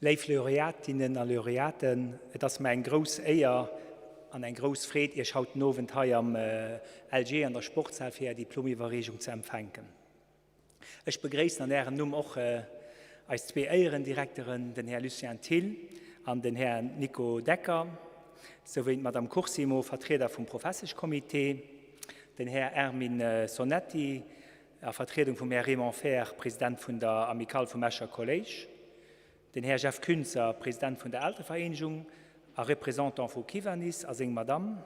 Léif Laureatinnen a Laureaten, et ass mer eng grouss Éier an eng grouss Freed, Iech haut den Owend hei am LG an der Sportshal fir Är Diplomiwwerreechung ze empfänken. Ech begréissen an Ärem Numm och eis zwee Éierendirekteren, den Här Lucien Thill an den Här Nico Decker, souwéi d'Madame Corsimo, Vertrieder vum Professeschcomité, den Här Ermin Sonetti, a Vertriedung vum Här Raymond Fehr, President vun der Amicale vum Escher Kolléisch, den Här Jeff Künzer, President vun der Elterevereenegung a Représentant vu Kiwanis a seng Madame,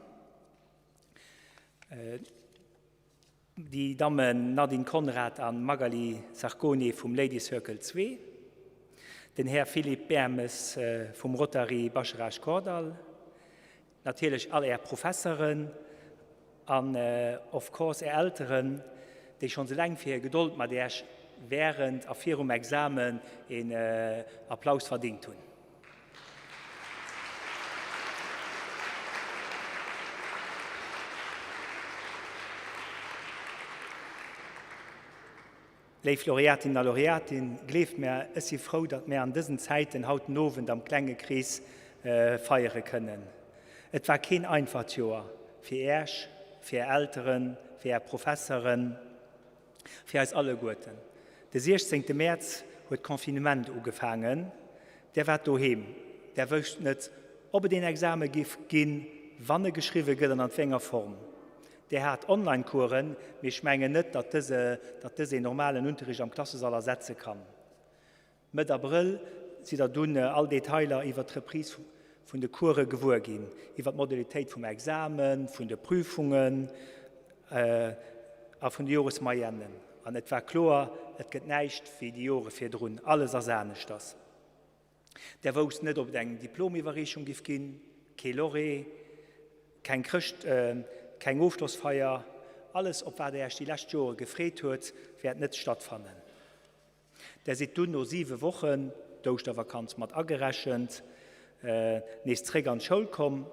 déi Dammen Nadine Conrad a Magali Sarcone vum Ladies Circle 2, den Här Philippe Bermes vum Rotary Bascharage-Kordall, Natierlech all Är Professeren an of course Är Elteren, déi schonn sou laang fir hir Gedold mat Äech wärend a virum Examen een Applaus verdingt hunn. Léif Laureatinnen a Laureaten, gleeft mär, ech si frou, datt mär an dësen Zäiten haut den Owend am klenge Krees feiere kënnen. Et war keen einfacht Joer, fir Äech, fir Är Elteren, fir Är Professeren, fir eis alleguerten. De 16 Mäerz huet d'Confinement ugefaangen. Där waart doheem, där wousst net, ob et een Exame giff ginn, wann e geschriwwe gëtt an an wéi enger Form. Där hat Online-Coursen, mee ech mengen net, datt dëse, datt dës een normalen Unterricht am Klassesall ersetze kann. Mëtt Abrëll sidd Der dunn all Detailer iwwert d'Reprise vun de Course gewuer ginn, iwwert d'Modalitéit vum Examen, vun de Prüfungen a vun de Joresmoyennen. An et war kloer, et gëtt näischt wéi déi Jore virdrun, alles ass aneschters. Där wousst net, ob et eng Diplomiwwerreechung giff ginn, kee Laurée, keng Chrëscht, keng Ofschlossfeier. Alles, op wat Der Iech déi lescht Jore gefreet huet, wäert net stattfannen. Där sidd dunn no siwe Wochen, d'Ouschtervakanz mat agerechent, nees zréck an d'Schoul komm.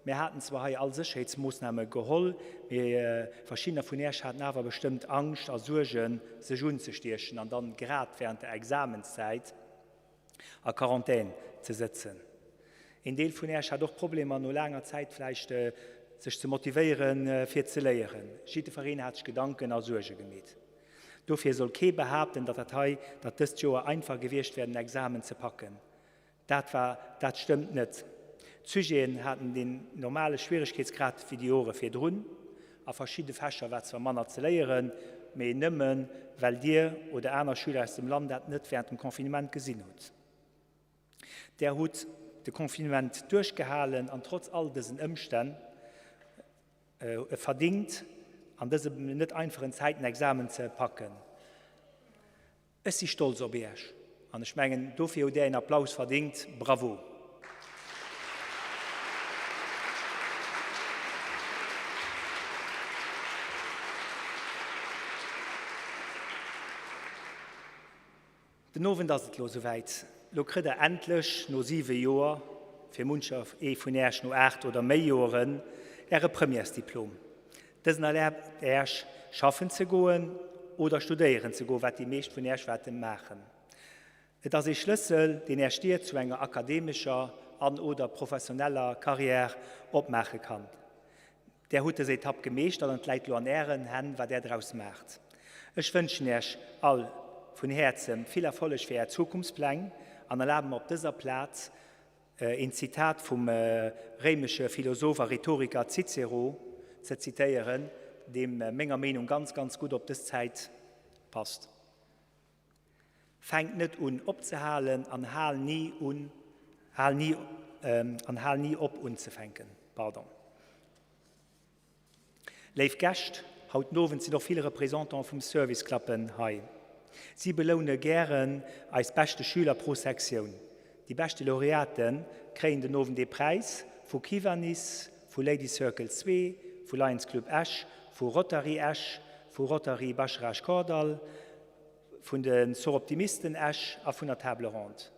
Mir haten zwar hei all Sécherheetsmoossname geholl, mee verschiddener vun Iech haten awer bestëmmt Angscht a Suergen, sech unzestiechen an dann grad wärend der Examenszäit a Quarantän ze sëtzen. Een Deel vun Äech hat och Problemer no laanger Zäit vläicht sech ze motivéieren fir ze léieren. Jiddfereen hat sech Gedanken a Suerge gemeet. Dofir soll kee behaapten, datt dat hei, datt dëst Joer einfach gewiescht wär den Examen ze packen. Dat war, dat stëmmt net. D'Sujeten haten deen normale Schwieregkeetsgrad wéi déi Jore virdrun. A verschidde Fächer war zwar manner ze léieren, mee nëmmen, well Dir oder aner Schüler aus dem Land dat net wärend dem Confinement gesinn hutt. Där hutt de Confinement duerchgehalen an trotz all dësen Ëmstänn et verdingt, an dëse net einfachen Zäiten Examen ze packen. Ech si stolz op Iech an ech mengen, dofir hutt Där een Applaus verdingt. Bravo! Den Owend ass et lo souwäit. Lo kritt Der endlech no siwe Joer, fir muncher ee vun Äech no 8 oder méi Joeren, Äre Premièresdiplom. Dësen erlaabt Äech, schaffen ze goen oder studéieren ze goen, wat déi meescht vun Äech waerten maachen. Et ass ee Schlëssel, deen Äech d'Dier zu enger akademescher an oder professioneller Carrière opmaache kann. Där hutt dës Etapp gemeeschtert an et läit lo an Ären Hänn, wat Där draus maacht. Ech wënschen Äech all vun Häerzem vill Erfolleg fir Är Zukunftspläng an erlabe mer op dëser Plaz, een Zitat vum réimesche Philosoph a Rhetoriker Cicero ze zitéieren, deem menger Meenung ganz, ganz gutt op dës Zäit passt, Fänk net un opzehalen an hal ni un, hal ni, an hal ni op unzefänken. Pardon. Léif Gäscht, haut den Owend sinn och vill Représentants vum Service Klappen hei. Si beloune gären eis beschte Schüler pro Sektioun. Déi beschte Laureaten kréien den Owend ee Präis vu Kiwanis, vu Ladies Circle 2, vu Lions Club Esch, vu Rotary Esch, vu Rotary Bascharage Kordall, vun de Soroptimisten Esch a vun der Table Ronde.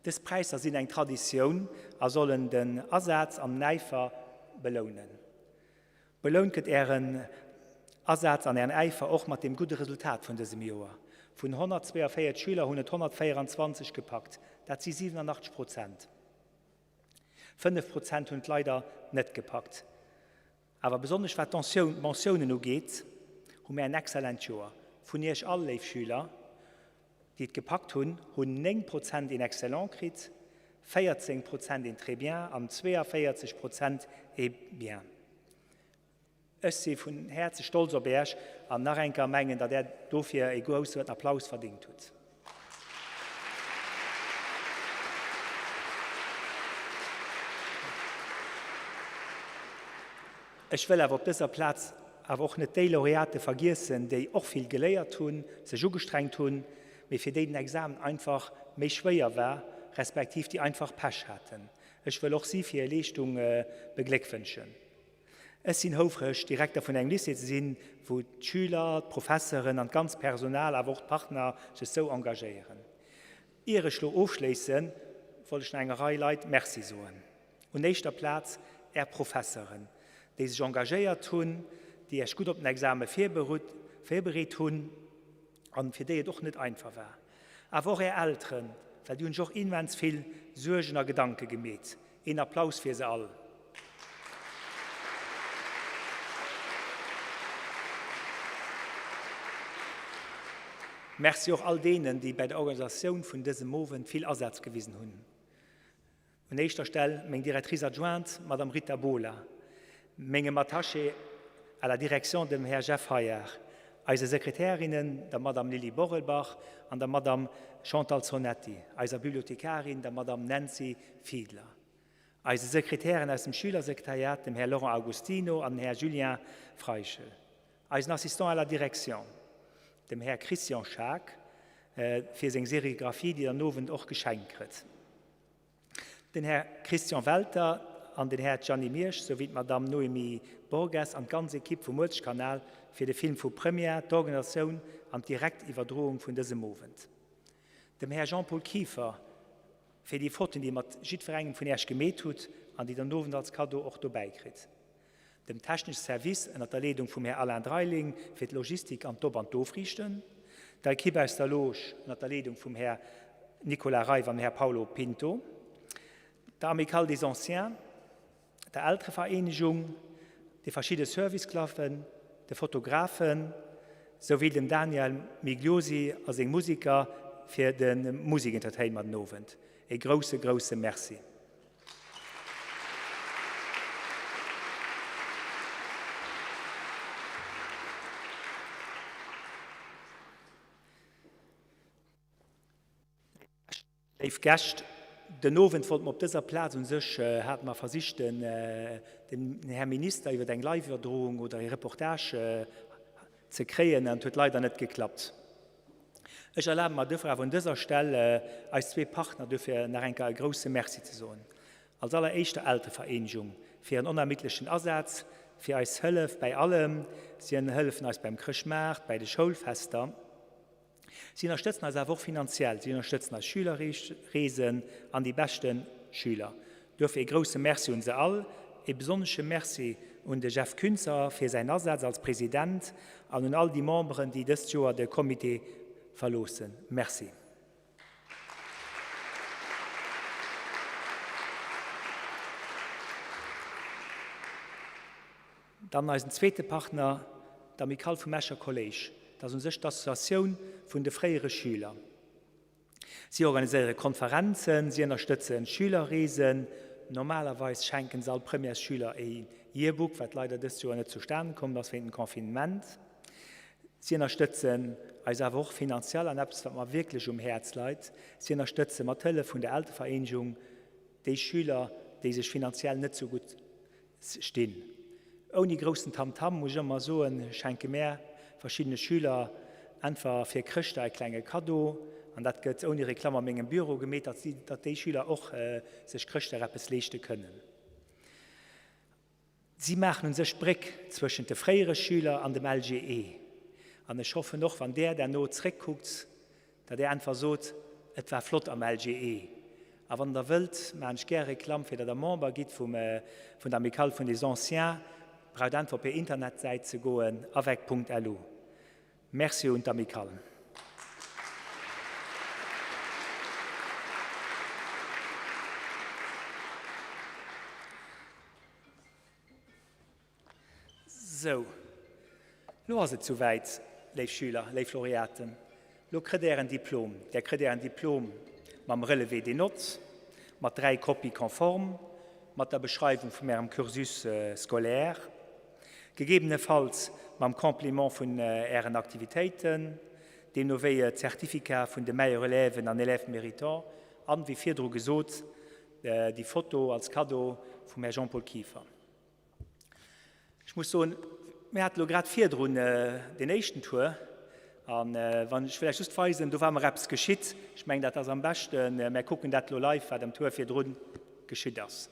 Dës Präisser sinn eng Traditioun a sollen den Asaz an den Äifer belounen. Belount gëtt Ären Asaz an Ären Äifer och mat deem gudde Resultat vun dësem Joer. Vun 142 Schüler hunn et 124 gepackt, dat si 87 Prozent. 5 Prozent hunn et leider net gepackt. Awer besonnesch wat d'Mentiounen ugeet, hu mär en excellent Joer. Vun iech all, léif Schüler, déi et gepackt hunn, hunn 9 Prozent een Excellent kritt, 14 Prozent een Très bien an 42 Prozent ee Bien. Ech si vun Häerze stolz op Äech an nach eng Kéier mengen, datt Är dofir e groussen Applaus verdingt hutt. Ech wëll awer op dëser Plaz awer och net déi Laureate vergiessen, déi och vill geléiert hunn, sech ugestrengt hunn, mee fir déi den Examen einfach méi schwéier war, respektiv déi einfach Pech haten. Ech wëll och si fir hir Leeschtung begléckwënschen. Ech sinn houfreg, Direkter vun engem Lycée ze sinn, wou d'Schüler, d'Professeren an d'ganz Personal, awer och d'Partner sech sou engagéieren. Ier ech lo ofschléissen, wollt ech nach enger Rei Leit Merci soen. Un éischter Plaz Är Professeren, déi sech engagéiert hunn, déi Iech gutt op den Exame virbereet hunn an fir déi et och net einfach war. Awer och Är Elteren, well déi hunn sech och immens vill Suergen a Gedanke gemeet. Een Applaus fir se all. Merci och all deenen, déi bäi der Organisatioun vun dësem Owend vill Asaz gewisen hunn. Un éischter Stell meng Directrice adjointe, Madame Rita Bola, mengem Attaché à la direction, dem Här Jeff Heyar, eise Sekretärinnen, der Madame Lily Borelbach an der Madame Chantal Zonetti, eiser Bibliothekarin, der Madame Nancy Fiedler, eise Sekretären aus dem Schülersekretariat, dem Här Laurent Augustino an den Här Julien Freichel, eisen Assistant à la direction, dem Här Christian Schaack, fir seng Serigraphie, déi der den Owend och geschenkt kritt, den Här Christian Welter an den Här Gianni Miersch souwéi d'Madame Noémie Borges an d'ganz Equipe vum Uelzechtkanal fir de Film vu Première, d'Organisatioun an d'Direktiwwerdroung vun dësem Owend. Dem Här Jean-Paul Kieffer fir déi Fotoen, déi Dir mat jiddwerengem vun Äech gemeet hutt an déi Der den Owend als Kaddo och dobäi kritt. Dem technesche Service ënnert der Leedung vum Här Alain Dreiling fir d'Logistik an d'Op an d'Ofriichten. Der Ekipp aus der Loge ënnert der Leedung vum Här Nicolas Reiff an dem Här Paulo Pinto. Der Amicale des Anciens. Der Elterevereenegung, de verschidde Service-Cluben, de Fotografen, souwéi dem Daniel Migliosi a seng Musiker fir de Musik-Entertainment den Owend. E grousse, grousse Merci. Léif Gäscht, den Owend wollte mer op dëser Plaz un sech, hate mer versicht den Här Minister iwwer eng Live-Iwwerdroung oder ee Reportage ze kréien, an et huet leider net geklappt. Ech erlabe mer duerfir awer un dëser Stell eis zwee Partner duerfir nach eng Kéier e grouse Merci ze soen. Als alleréischt der Elterevereenegung fir hiren onermiddlechen Asaz, fir eis Hëllef bäi allem. Si hëllefen eis beim Chrëschtmaart, bäi de Schoulfester. Si ënnerstëtzen eis awer och finanziell, si ënnerstëtzen eis Schülerreesen an déi beschte Schüler. Duerfir ee grousse Merci un se all. Ee besonnesche Merci un de Jeff Künzer fir säin Asaz als President an un all déi Memberen, déi dëst Joer de Comité verloossen. Merci. Dann eisen zweete Partner, d'Amicale vum Escher Kolléisch. Dat ass u sech d'Associatioun vun de fréiere Schüler. Si organiséiere Konferenzen, si ënnerstëtze Schülerreesen. Normalerweis schenken se all Premièresschüler e Yearbook, wat leider dëst Joer net zustan komm ass wéint dem Confinement. Si ënnerstëtzen eis awer och finanziell an eppes, wat mer wierklech um Häerz leit, si ënnerstëtze mat Hëllef vun der Elterevereenegung déi Schüler, déi sech finanziell net sou gutt Stinn. Ouni groussen Tamtam, muss ech ëmmer soen, schenke mär verschiddene Schüler entwer fir Chrëschtdag e klenge Kaddo, an dat gëtt ouni Reklamm a mengem Büro gemeet, datt si, datt déi Schüler och sech Chrëschtdag eppes leeschte kënnen. Si maachen un sech d'Bréck zwëschent de fréiere Schüler an dem LGE. An ech hoffen och, wann där derno zréckkuckt, Datt Dir einfach sot, Et war flott am LGE. A wann Der wëllt, maachen ech gär Reklamm, fir datt Der Member gitt vum, vun der Amicale vun des Anciens. Braucht einfach op hir Internetsäit ze goen, avec.lu. Merci un d'Amicale. Sou, lo ass et souwäit, léif Schüler, léif Laureaten, lo kritt Ären Diplom. Där kritt Ären Diplom mam Relevé des notes, mat 3 Copies conformes, mat der Beschreiwung vum Ärem Cursus scolaire, gegebenefalls mam Complément vun Ären Aktivitéiten, deemno wéi e Certificat vun de Meilleurs élèves an Élèves méritants an, wéi virdru gesot, déi Foto als Cadeau vum Här Jean-Paul Kieffer. Ech muss soen, mir hate lo grad virdrun deen éischten Tour an wann ech wëll Iech just weisen, do war mer eppes geschitt. Ech mengen, dat ass am beschten, mär kucken dat lo live, wat am Tour virdrun geschitt ass.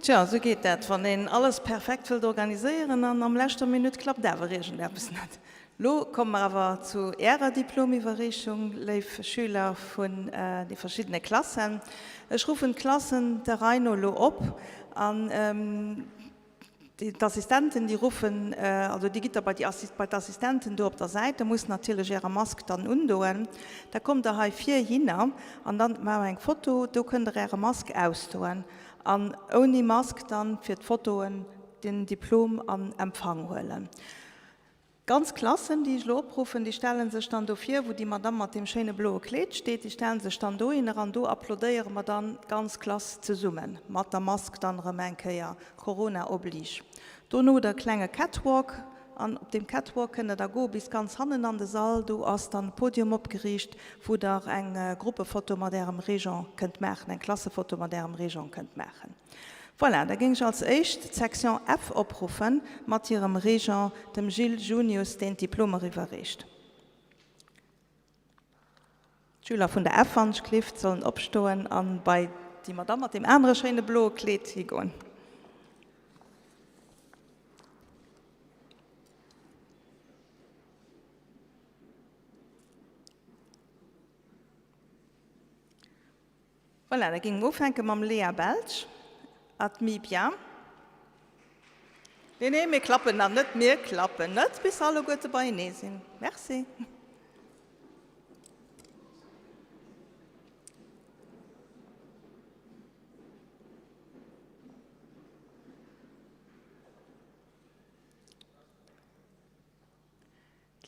Tja, esou geet dat, wann een alles perfekt wëllt organiséieren an am leschter Minutt klappt awer iergendeppes net. Lo komme mer awer zu Ärer Diplomiwwerreechung, léif Schüler vun de verschiddene Klassen. Ech ruffen d'Klassen der Rei no elo op an D'Assistenten, déi ruffen, also déi gitt der bei déi bei d'Assistenten do op der Säit, der musst natierlech Äre Mask dann undoen. Da kommt der hei vir hinner an dann maache mer eng Foto, do kënnt der Äre Mask ausdoen an ouni Mask dann fir d'Fotoen den Diplom an Empfang huelen. D'ganz Klassen, déi ech elo opruffen, déi stelle sech dann do vir, wou déi Madamm mat deem schéine bloe Kleed steet, déi stelle sech dann dohinner an do applaudéiere mer dann d'ganz Klass zesummen, mat der Mask dann erëm eng Kéier, Corona oblige. Dono der klenge Catwalk an op deem Catwalk kënnt der da goe bis ganz hannen an de Sall, do ass dann e Podium opgeriicht, wou der eng Gruppefoto mat Ärem Régent kënnt maachen, eng Klassefoto mat Ärem Régent kënnt maachen. Voilà, da géing ech als éischt d'Section F opruffen, mat hirem Régent, dem Gilles Junius, deen d'Diplomer iwwerreecht. D'Schüler vun der F, wann ech gelift, sollen opstoen a bei déi Madamm mat deem anere schéine bloe Kleed higoen. Voilà, da géinge mer ufänke mam Léa Belsch. Admis bien. Nee, nee, mir klappen nach net, mir klappen net, bis se alleguerte beienee sinn. Merci.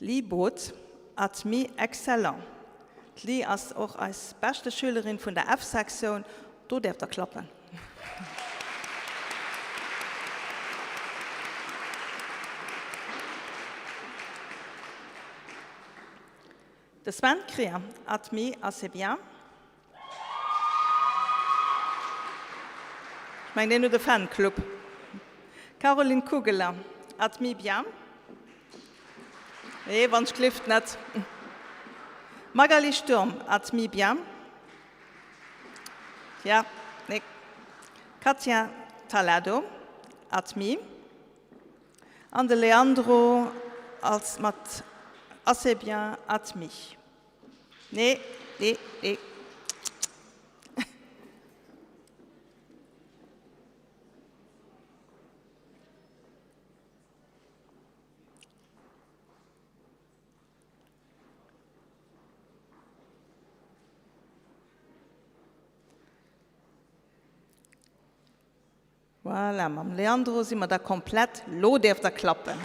D'Li Both, admis excellent. D'Li ass och eis beschte Schülerin vun der F-Sektioun. Do däerft der klappen. De Sven Krier, admis assez bien. Ech mengen, deen huet e Fanclub. Caroline Kugeler, admis bien. Nee, wann ech glift net. Magali Sturm, admis bien. Ja, nee. Katia Talado, admis. An de Leandro als mat assez bien admis. Nee, nee, nee. Voilà, mam Leandro si mer da komplett. Lo däerft der klappen.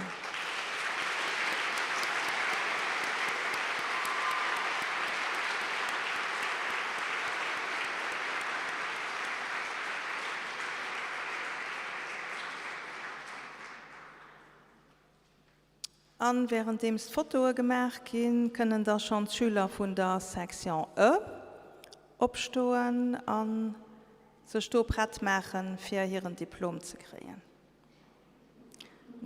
An währenddeems d'Fotoe gemaach ginn, kënnen da schonn d'Schüler vun der Section E opstoen a sech do prett maachen, fir hiren Diplom ze kréien.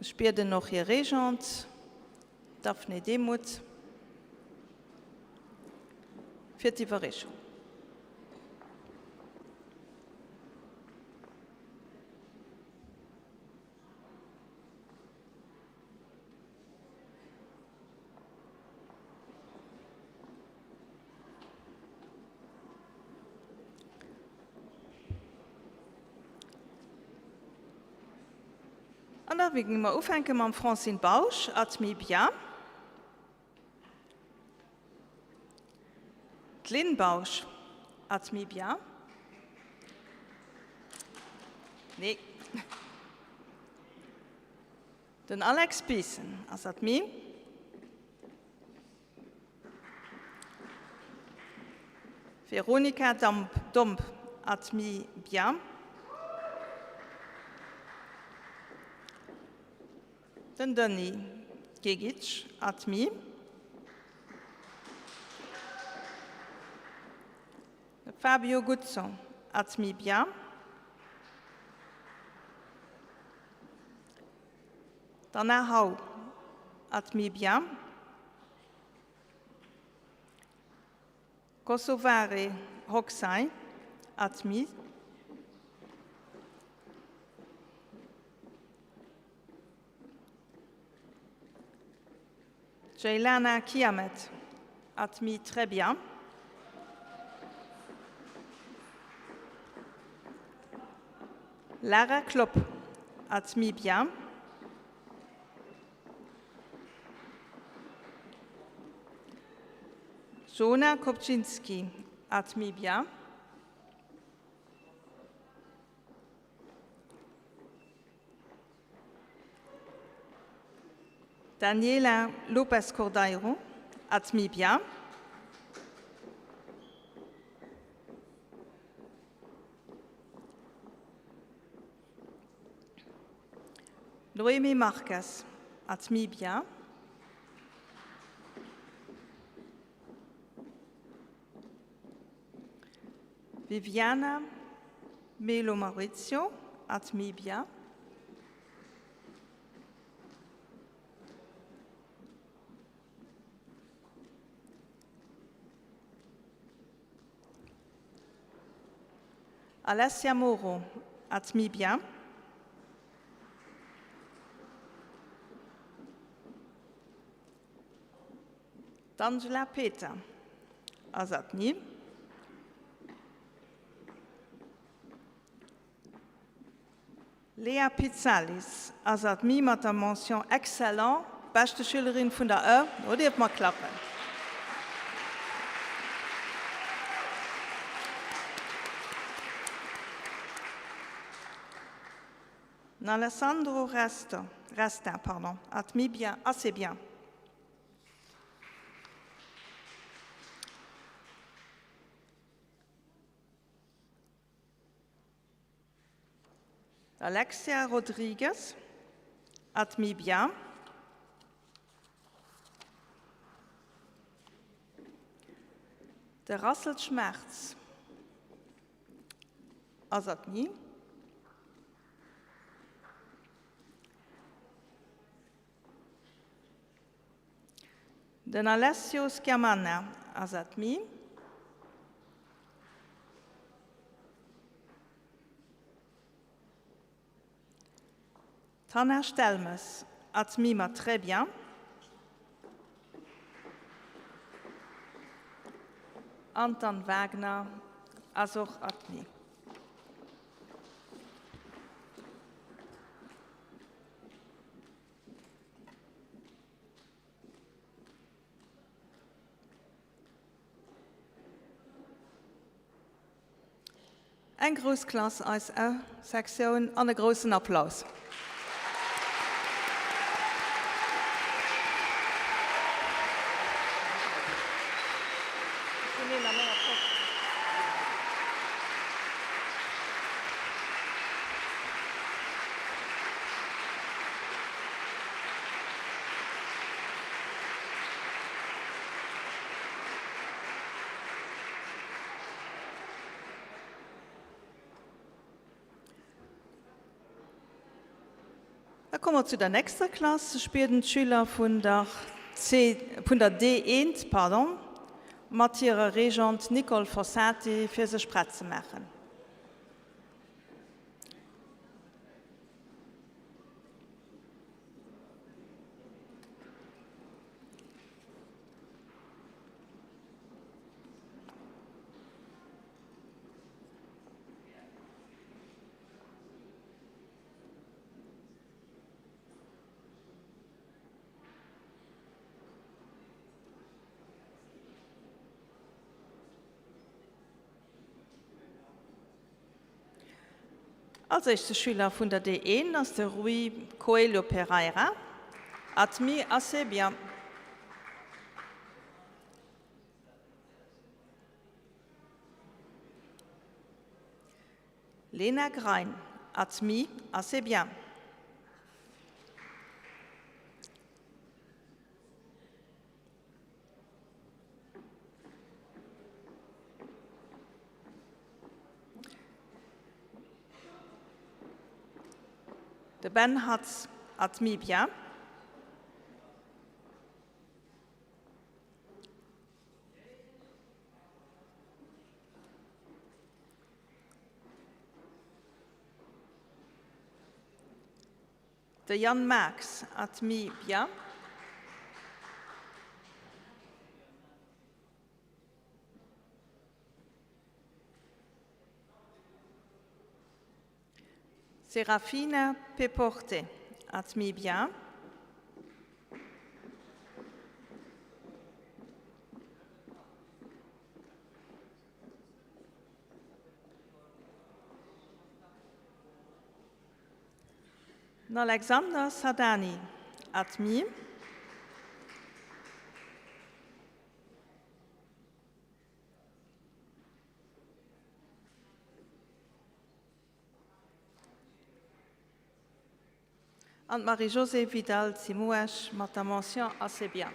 Ech bieden och hir Régente, d'Daphné Demuth, fir d'Iwwerreechung. An da géinge mer ufänke mam Francine Bausch, Admis bien. D'Lynn Bausch, Admis bien. Nee. Den Alex Biissen ass Admis. Veronika Domp, Admis bien. Den Denis Gegic, admis. De Fabio Guzzo, admis bien. D'Anna Hau, admis bien. Kosovare Hoxhaj, admis. D'Jeylana Kiamet, admis très bien. Lara Klopp, admis bien. Jona Kopczynski, admis bien. Daniela Lopes Cordeiro, admis bien. Noemi Marques, admis bien. Viviana Melo Maurizio, admis bien. Alessia Moro, admis bien. D'Angela Peter ass admis. Léa Pitzalis ass admis mat der Mention excellent, beschte Schülerin vun der E. Do dierf mer klappen. Den Alessandro Resta, Resta, pardon, admis bien, assez bien. D'Alexia Rodrigues, admis bien. De Russell Schmerz ass admis. Den Alessio Schiamanna ass admis. D'Hannah Stelmes, admis mat très bien. An d'Anne Wagner ass och admis. Eng grouss Klass, eis A-Sektioun, an e groussen Applaus. Da komme mer zu der nächster Klass. Ech bieden d'Schüler vun der C, vun der D1, pardon, mat hirer Régente Nicole Fossati, fir sech prett ze maachen. Als éischte Schüler vun der D1 ass de Rui Coelho Pereira, admis assez bien. Lena Grein, admis assez bien. De Ben Hatz, admis bien. De Yann Marx, admis bien. Serafina Peporte, admis bien. Den Alexander Sadani, admis. An d'Marie-Josée Vidal-Simoes mat der Mention assez bien.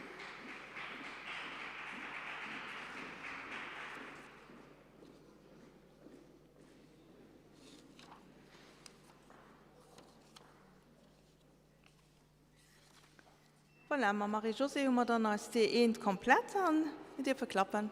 Voilà, mam Marie-Josée hu mer dann eis D1 komplett an mir dierfe klappen.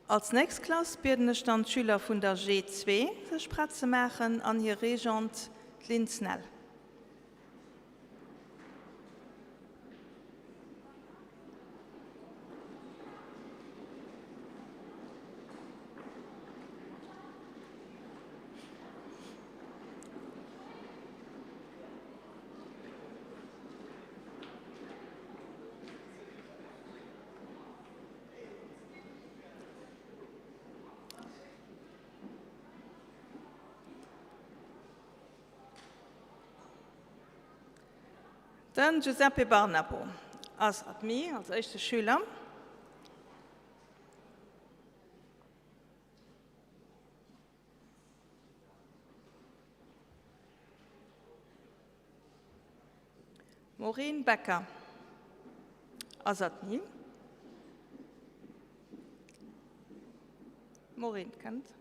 Als nächst Klass bieden ech dann d'Schüler vun der G2 sech prett ze maachen an hir Régente, d'Lynn Snell. Den Giuseppe Barnabo ass admis als éischte Schüler. Maureen Becker ass admis. Maureen kënnt.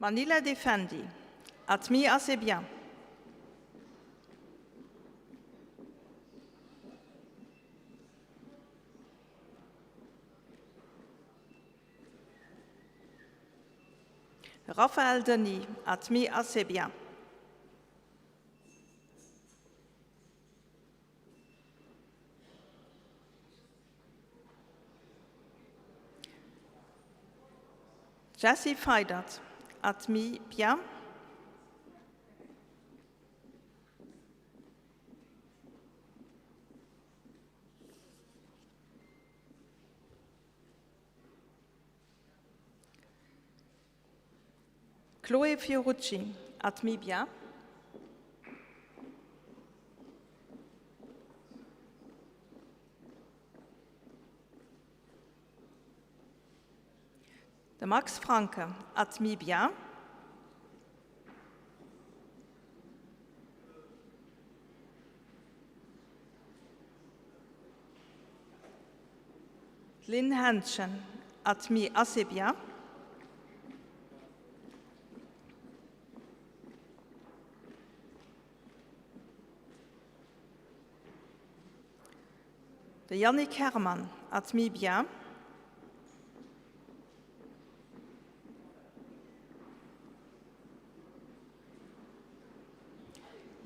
Manila Defendi, admis assez bien. Raphaël Denis, admis assez bien. Jesse Feidert, admis bien. Chloé Fiorucci, admis bien. De Max Franke, admis bien. D'Lynn Hentschen, admis assez bien. De Yannick Herrmann, admis bien.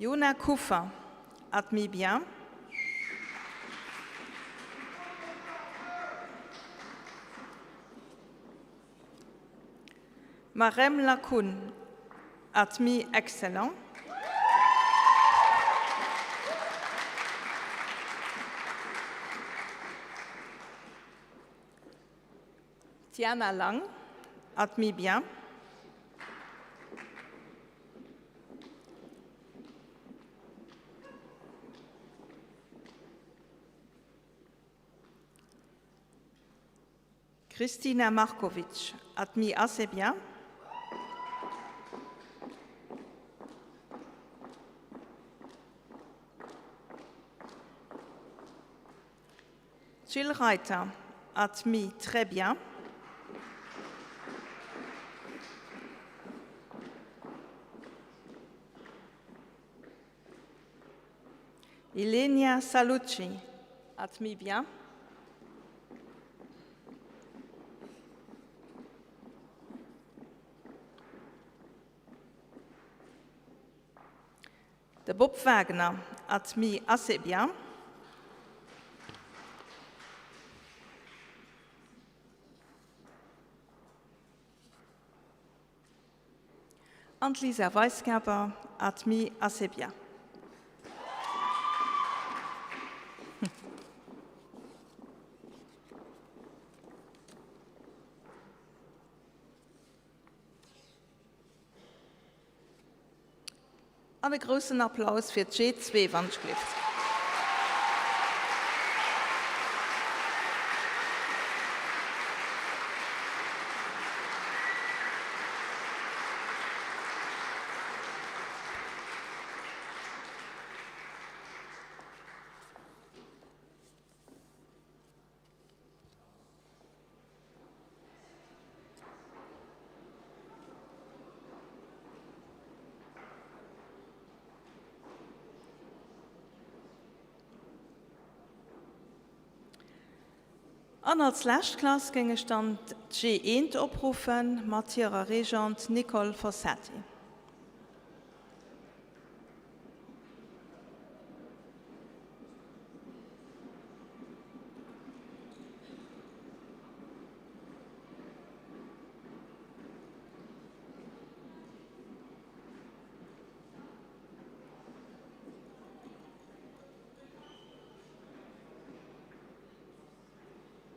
Jona Kuffer, admis bien. Marem Lacun, admis excellent. Tiana Lang, admis bien. Kristina Markovic, admis assez bien. Jill Reiter, admis très bien. Ilenia Salucci, admis bien. De Bob Wagner, admis assez bien. An d'Lisa Weisgerber, admis assez bien. An e groussen Applaus fir d'G2 Wandschlift. An als lescht Klass géing ech dann d'G1 opruffen mat hirer Regente Nicole Fossati.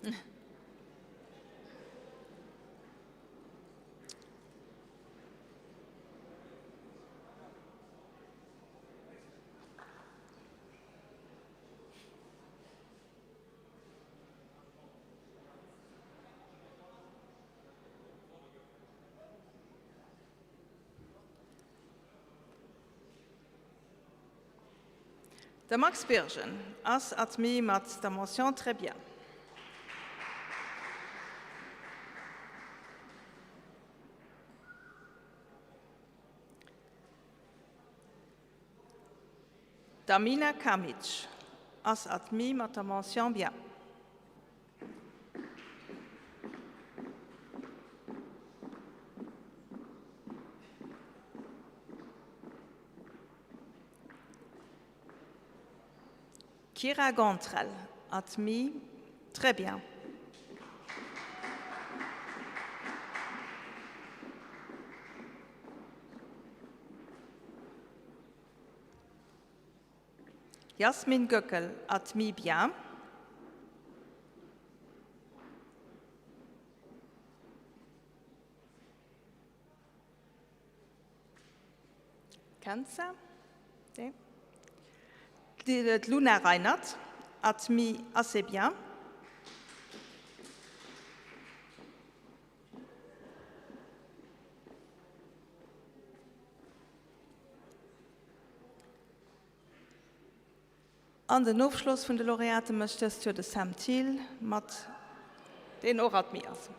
De Max Birgen ass admis mat der Mention très bien. D'Amina Kamic ass admis mat der Mention bien. D'Kyra Gantrel, admis très bien. Jasmin Göckel, admis bien. Kenza? Nee. D'Luna Reinert, admis assez bien. An den Ofschloss vun de Laureate mécht dëst Joer de Sam Thiel mat, deen och admis ass.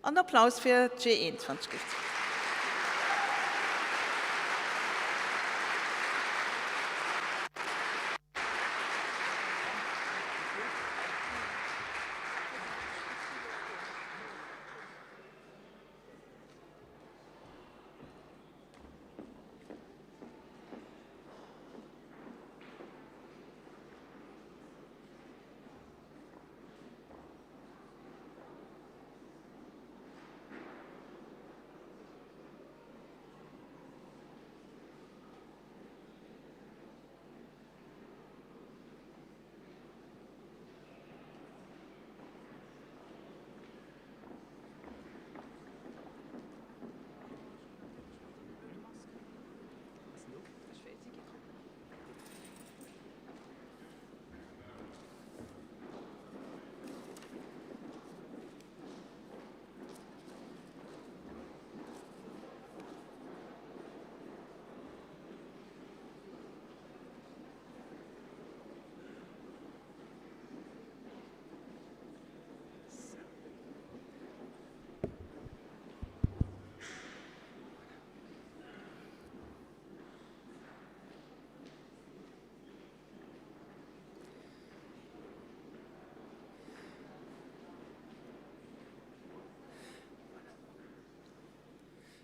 An Applaus fir d'G21 gift.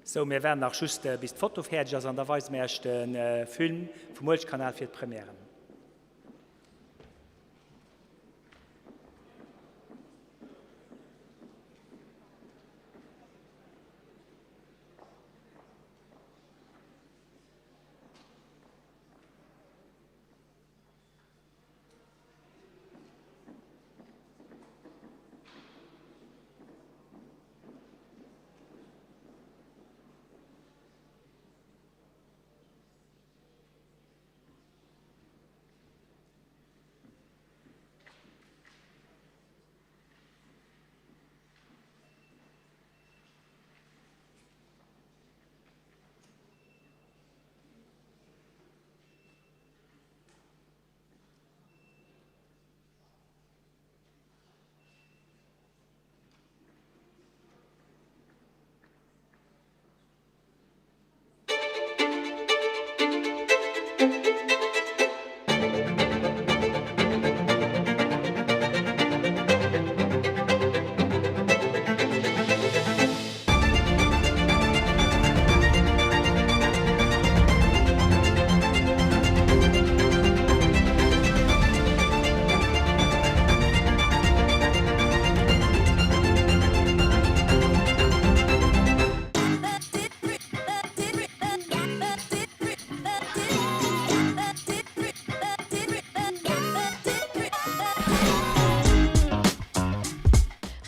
Sou, mir waarden nach just bis d'Foto fäerdeg ass an da weise mir Iech de Film vum Uelzechtkanal fir d'Premièren.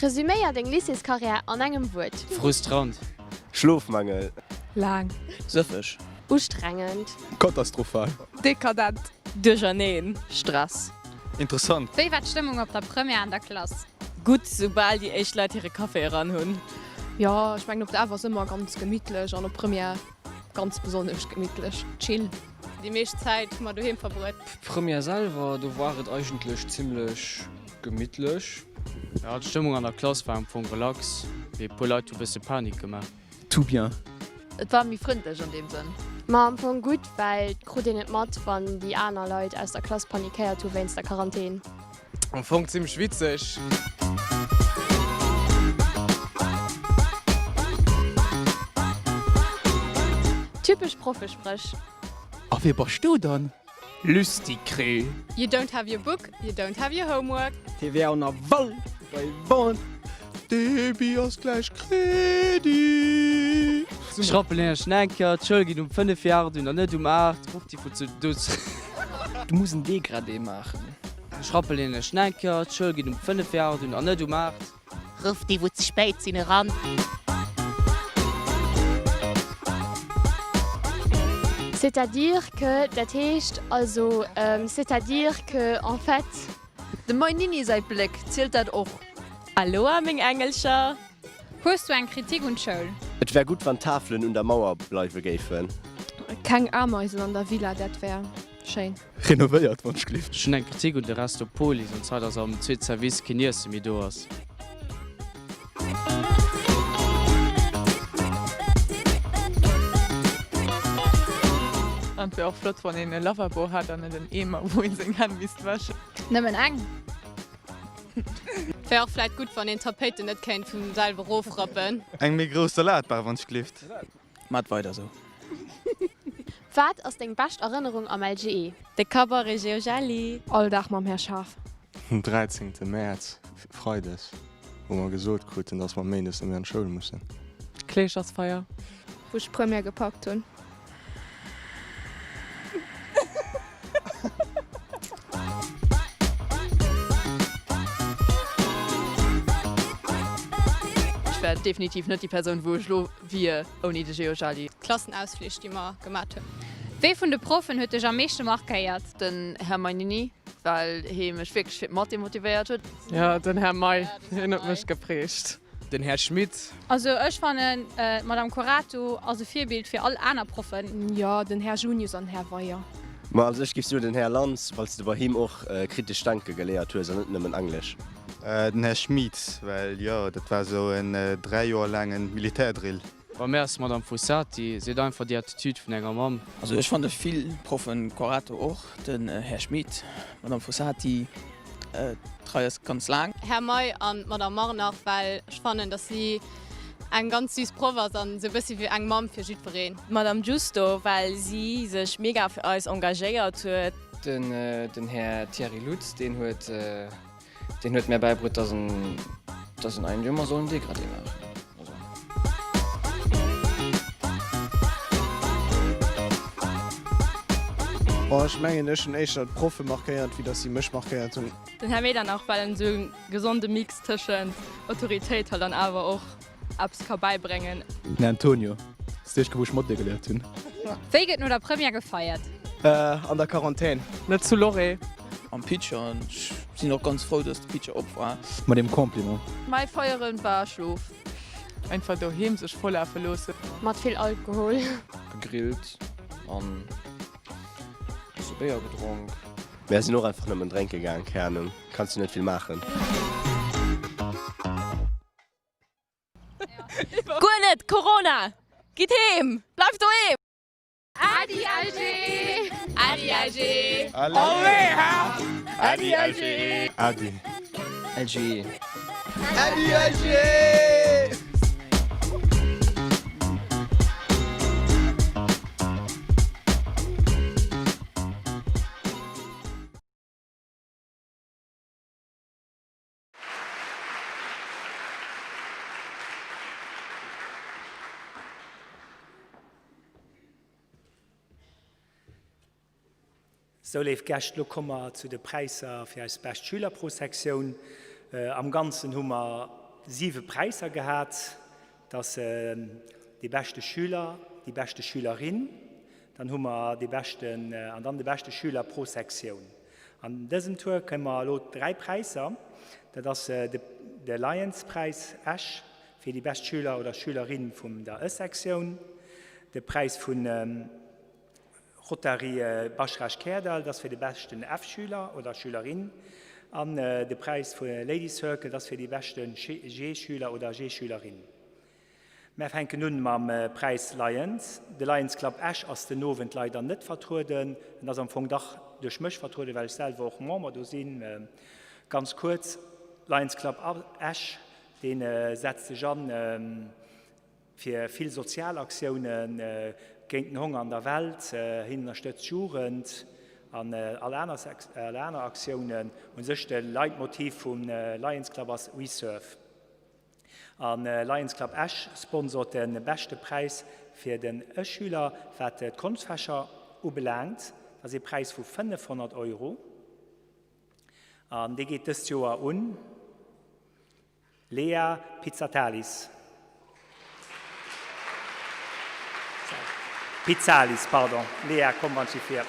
Resuméier deng Lycéescarrière an engem Wuert. Frustrant. Schlofmangel. Laang. Sëffeg. Ustrengend. Katastrophal. Dekadent. Duercherneen. Stress. Interessant. Wéi war d'Stëmmung op der Première an der Klass? Gutt, soubal déi éischt Leit hire Café eran hunn. Jo, ech mengen op der F ass ëmmer ganz gemittlech an op Première ganz besonnesch gemittlech. Chill. Déi meescht Zäit hu mer doheem verbruet. D'Première selwer, do war et eigentlech zimmlech gemittlech. Jo, d'Stëmmung an der Klass war am Fong relax, mee e puer Leit hu bësse Panik gemaach. Tout bien. Et war méi frëndlech an deem Sënn. Ma am Fong gutt, well et krut een et mat, wann déi aner Leit aus der Klass panikéiert hu wéinst der Quarantän. Am Fong zimmlech witzeg. Typesch Proffespréch. A wie bass du dann? Lüsticré. You don't have your book, you don't have your homework. TVA an Aval bei Wand. Debit ass gläich Crédit. Ech rappelen iech nach eng Kéier, d'Schoul geet um 5 vir 8 un an net um 8. Rufft déi vu zu do. Du muss en Dégradé maachen. Ech rappelen iech nach eng Kéier, d'Schoul geet um 5 vir 8 un an net um 8. Ruff déi wou ze spéit sinn eran. C'est-à-dire que, dat heescht also, c'est-à-dire que, en fait. Dem Mainini säi Bléck, zielt dat och? Aloha meng Engelcher! Hues du eng Kritik un d'Schoul? Et wär gutt wann d'Tafelen un der Mauer bleiwe géifen. Keng Ameisen an der Villa, dat wär schéin. Renovéiert wann ech gleeft. Ech hunn eng Kritik un de Resto Polis, an zwar dass am zweete Service keen Iesse méi do ass. An et wär och flott wann een e Lavabo hätt an net en Eemer wou een seng Hänn misst wäschen. Nëmmen eng? Wär och vläit gutt wann een d'Tapéiten net kéint vum selwe rofrappen. Eng méi grouss Salatbar wann ech gleeft. Maat weider sou. Wat ass deng bescht Erënnerung am LGE? De Cabaret Georgelli. All Dag mam Här Schaaf. Den 13 Mäerz, Freides, wou mer gesot kruten, dass mer Méindes net méi an d'Schoul mussen. Kleeschersfeier. Wou ech d'Première gepackt hunn. Ech wär definitiv net déi Persoun wou ech lo wier ouni de Geojali. Klassenausflich déi mer gemat hunn. Wee vun de Proffen huet dech am meeschte markéiert? Den Här Mainini, well hee mech wierklech fir d'Mathé motivéiert huet. Jo, den Här May, hien huet mech geprägt. Den Här Schmit. Also ech fannen d'Madame Corato ass e Virbild fir all aner Proffen. Jo, den Här Junius an Här Weyer. Ma also ech giff soen den Här Lanz, well s de bei him och kritesch denke geléiert hues an net nëmmen Englesch. Den Här Schmit, well jo dat war sou en 3 Joer laangen Militärdrill. Bei mär ass d'Madame Fossati, si huet einfach déi Attitude vun enger Mamm. Also ech fanne vill Proffen, Corato och, den Här Schmit, d'Madame Fossati, d'Rei ass ganz laang. Här May an d'Madame Marnach, well ech fannen, dass si eng ganz süß Proff ass an esou e bëssi wéi eng Mamm fir jiddwereen. D'Madame Giusto, well si sech mega fir eis engagéiert huet. Den Här Thierry Lutz, deen huet Deen huet mär bäibruet, dass en, dass en eigentlech ëmmer soll en Dégradé maachen. Also. Bon, ech mengen, ech hunn éischter d'Proffe markéiert, wéi dass si mech markéiert hunn. Den Här Medernach, well en esou e gesonde Mix tëschent Autoritéit halt an awer och eppes ka bäibréngen. Den Antonio, ass déi éischt Kéier wou ech Mathé geléiert hunn. Wéi gëtt no der Première gefeiert? An der Quarantän. Net zu Lloret. Am Pitcher. Ech sinn och ganz frou, dass de Pitcher op war. Mat deem Compliment. Mäi Feieren war Schlof. Einfach doheem sech vollafe loossen. Mat vill Alkohol. Gegrillt an bësse Béier gedronk. Mär sinn och einfach nëmmen drénke gaang, keng Ahnung, kanns du net vill maachen. Guer net! Corona! Gitt heem! Bleift doheem! Äddi LG! Äddi LG! Allez ha! Äddi LG! Äddi LG! Äddi LG! Sou, léif Gäscht, lo komme mer zu de Präisser fir eis bescht Schülerprosektioun. Am Ganzen hu mer. siwe Präisser gehat. Dat ass dee beschte Schüler, déi beschte Schülerin, dann hu mer dee beschten an dann de beschte Schüler pro Sektioun. An dësem Tour kënne mer elo 3 Präisser, dat ass de Lions-Präis Esch fir déi bescht Schüler oder Schülerin vum der E-Sektioun, de Präis vun Rotary Baschraasch Kärdall, dat ass fir de beschten F-Schüler oder Schülerin an de Präis vu Ladies Circle, dat ass fir déi beschte G-Schüler oder G-Schülerin. Mär fänken un mam Präis Lions. De Lions Club Esch ass den Owend leider net vertrueden. En ass am Fong dach duerch mech vertrueden, well ech selwer och Member do sinn. Ganz kuerz, Lions Club Esch, dee setzt sech an fir vill sozial Aktioune géint den Honger an der Welt. Hien ënnerstëtzt d'Jugend an all aner Aktiounen. U sech de Leitmotiv vum Lions Club ass We Serve. A Lions Club Esch sponsort de beschte Präis fir den Schüler, wat d'Konschtfächer ubelaangt. Dat ass ee Präis vu 500 Euro an dee geet dëst Joer un Lea Pizzatalis. Pitzalis, pardon. Lea, komm wann s du vir.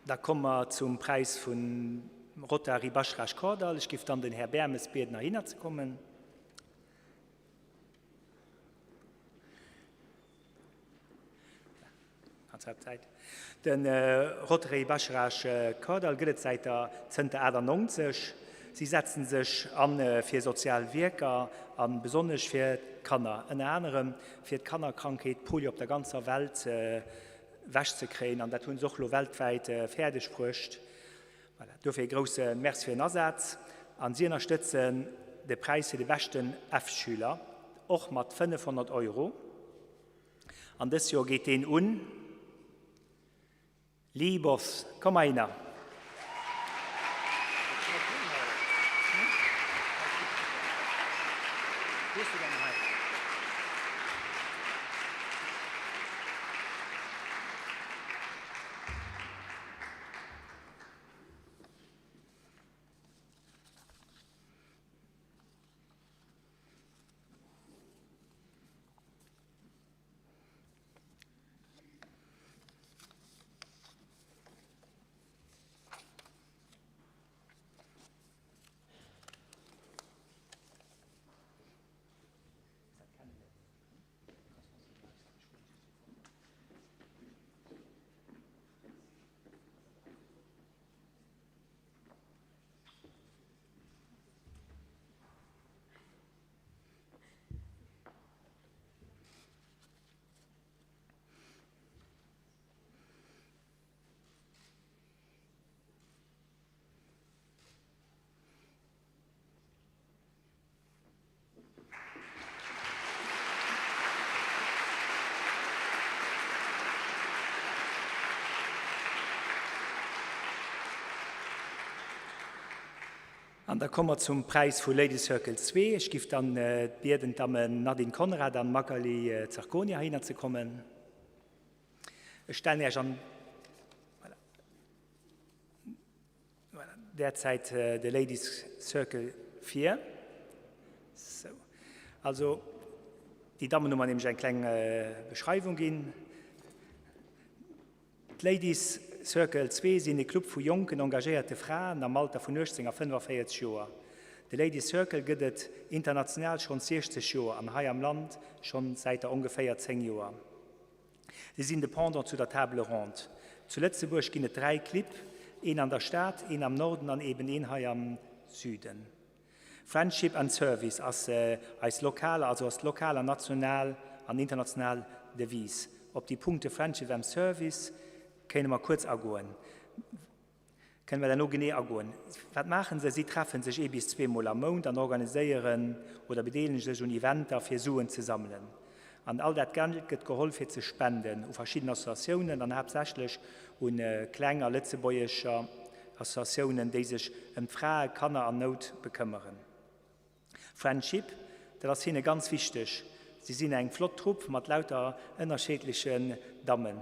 Da komme mer zum Präis vun Rotary Baschraasch Kordall. Ech géif dann den Här Bermes bieden, heihinner ze kommen. De Rotary Bascharage Kordall gëtt et säit der zënter 98. Si setzen sech an fir sozial Wierker a besonnesch fir d'Kanner, ënner anerem fir d'Kannerkrankheet Polio op der ganzer Welt wech ze kréien an dat hunn se och elo weltwäit fäerdeg bruecht. Voilà, dofir e grousse Merci fir den Asaz an si ënnerstëtzen de Präis fir de beschten F-Schüler och mat 500 Euro. An dës Joer geet deen un Lee Bos. Komm heihinner. An da komme mer zum Präis vu Ladies Circle 2. Ech giff dann bieden d'Dammen Nadine Conrad an Magaly Zarconi heihinner ze kommen. Ech stellen Iech an där Zäit de Ladies Circle vir. Sou. Also, déi Dammen hu mer nämlech eng kleng Beschreiwung ginn. D'Ladies. Circle zwee sinn e Club vu jonken, engagéierte Fraen am Alter vun 18 a 45 Joer. De Ladies Circle gëtt et international schonns 60 Joer an hei am Land schonn säit der ongeféier 10 Joer. Si sinn de Pendant zu der Table Ronde. Zu Lëtzebuerg ginn et 3 Clibb, een an der Stad, een am Norden an eben een hei am Süden. Friendship and Service ass eis lokal, also ass d'lokal an national an international Devise. Op déi Punkte Friendship and Service kéine mer kuerz agoen, kënne mer derno genee agoen. Wat maache se? Si treffe sech ee bis zweemol am Mount an organiséieren oder bedeelege sech un Eventer, fir Suen ze sammelen. An all dat Geld gëtt geholl fir ze spenden u verschidden Associatiounen an haaptsächlech u kleng a lëtzebuergescher Associatiounen, déi sech ëm d'Frae, Kanner an Nout bekëmmeren. Friendship, dat ass hinne ganz wichteg. Si sinn eng flott Trupp mat lauter ënnerscheedlechen Dammen.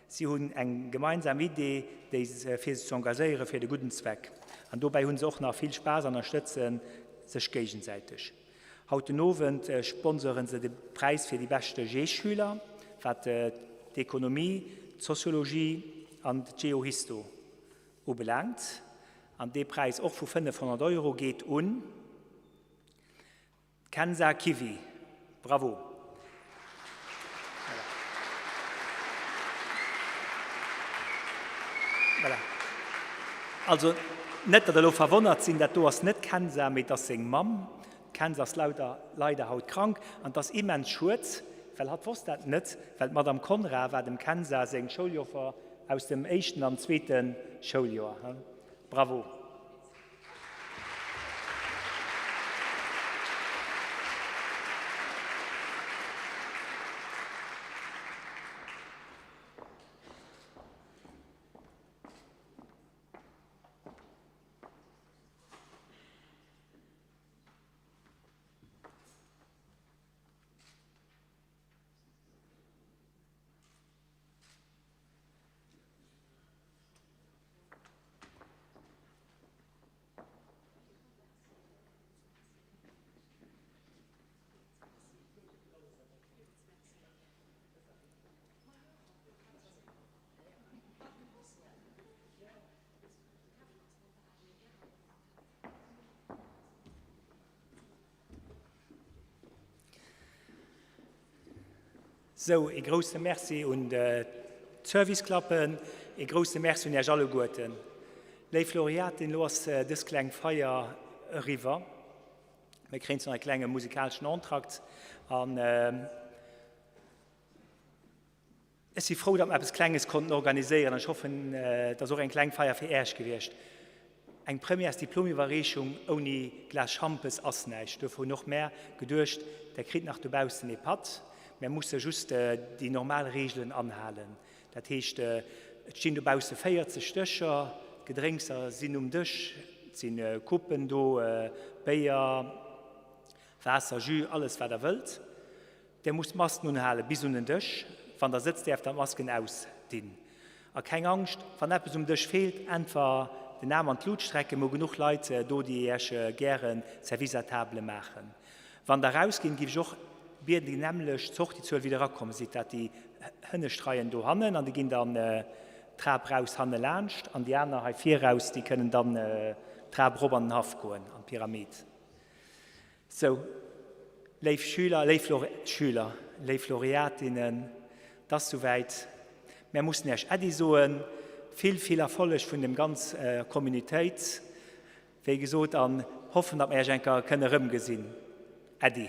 Si hunn eng gemeinsam Idee, déi fir sech ze engagéiere fir de gudden Zweck. An dobäi hu se och nach vill Spaass an ënnerstëtze sech géigesäiteg. Haut den Owend sponsoren se de Präis fir déi beschte G-Schüler, wat d'Ekonomie, d'Sociologie an d'Geohisto ubelaangt. An dee Präis, och vu 500 Euro, geet un d'Kenza Kivi. Bravo! Voilà. Also, net datt der elo verwonnert sinn, dat do ass net d'Kenza, mee et ass seng Mamm. D'Kenza ass lauter, leider haut krank an et ass immens schued, well hatt wosst dat net, well d'Madame Conrard war dem Kenza seng Schouljoffer aus dem éischten an zweete Schouljoer. Bravo! Sou, ee grousse Merci un d'Service-Klappen, ee grousse Merci un Iech alleguerten. Léif Laureaten, elo ass dës kleng Feier eriwwer. Mir kréien zwar nach e klenge musikaleschen Entracte an Ech si frou, datt mer eppes Klenges konnten organiséieren an ech hoffen, et ass och eng kleng Feier fir Äech gewiescht. Eng Premièresdiplomiwwerreechung ouni Glas Schampes ass näischt. Duerfir hunn och mär geduecht, Der kritt nach dobaussen ee Patt. Mär musse just déi normal Reegelen anhalen. Dat heescht, et stinn dobausse 40 Dëscher, d'Gedrénkser sinn um Dësch, et si Coupen do, Béier, Waasser, Jus, alles wat Der wëllt. Dir musst d'Masken unhale bis un den Dësch. Wann der sëtzt, däerft der d'Masken ausdinn. A keng Angscht, wann eppes um Dësch feelt, einfach den Aarm an d'Lut strecken, mir hu genuch Leit do, déi Iech gären Service à table maachen. Wann der erausginn, giff ech och bieden, déi nämmlecht Sortiezuel wéi der erakomm sidd, dat déi hënnescht Reien dohannen, an déi ginn dann d'Trap raus hanne laanscht, an déi aner hei viraus, déi kënnen dann d'Trap erop an den Haff goen, an d'Pyramid. Sou, léif Schüler, léif Schüler, léif Laureatinnen, 't ass souwäit, mär mussen Iech Äddi soen. Vill, vill Erfolleg vun dem ganz Communitéit, wéi gesot, an hoffen, datt mer Iech eng Kéier kënne rëmgesinn. Äddi.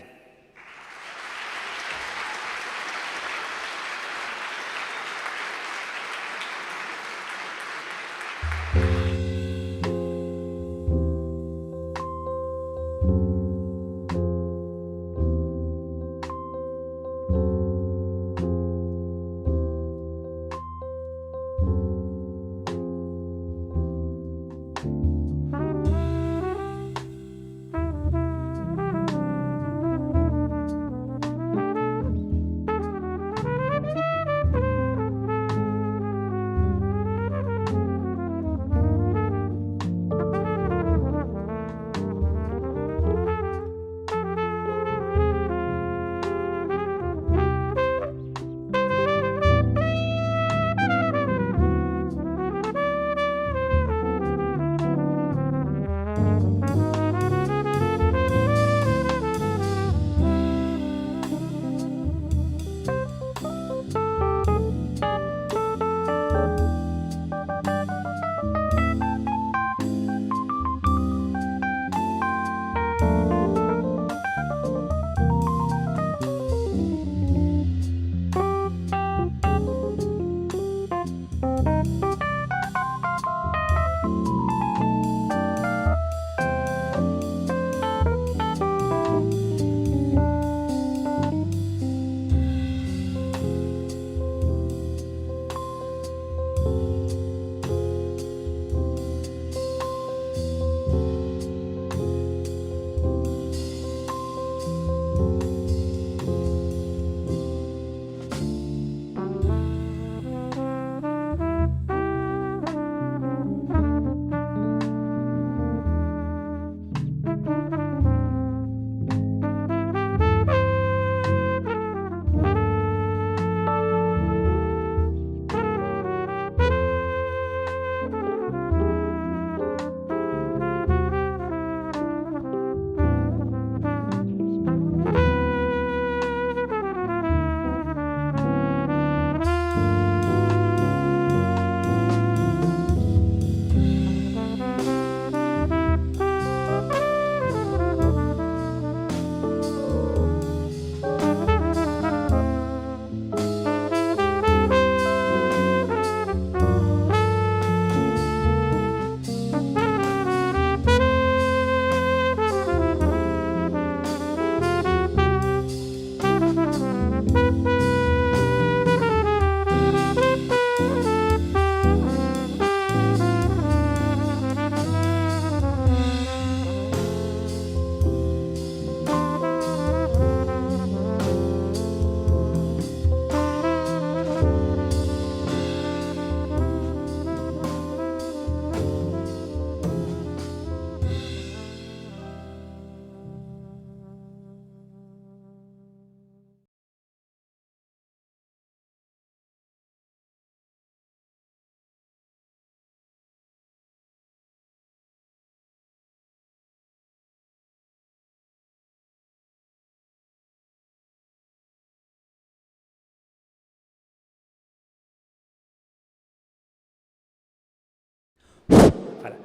Voilà.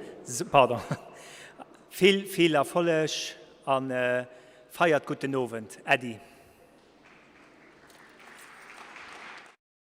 Pardon. Vill, vill Erfolleg a feiert gutt den Owend. Äddi.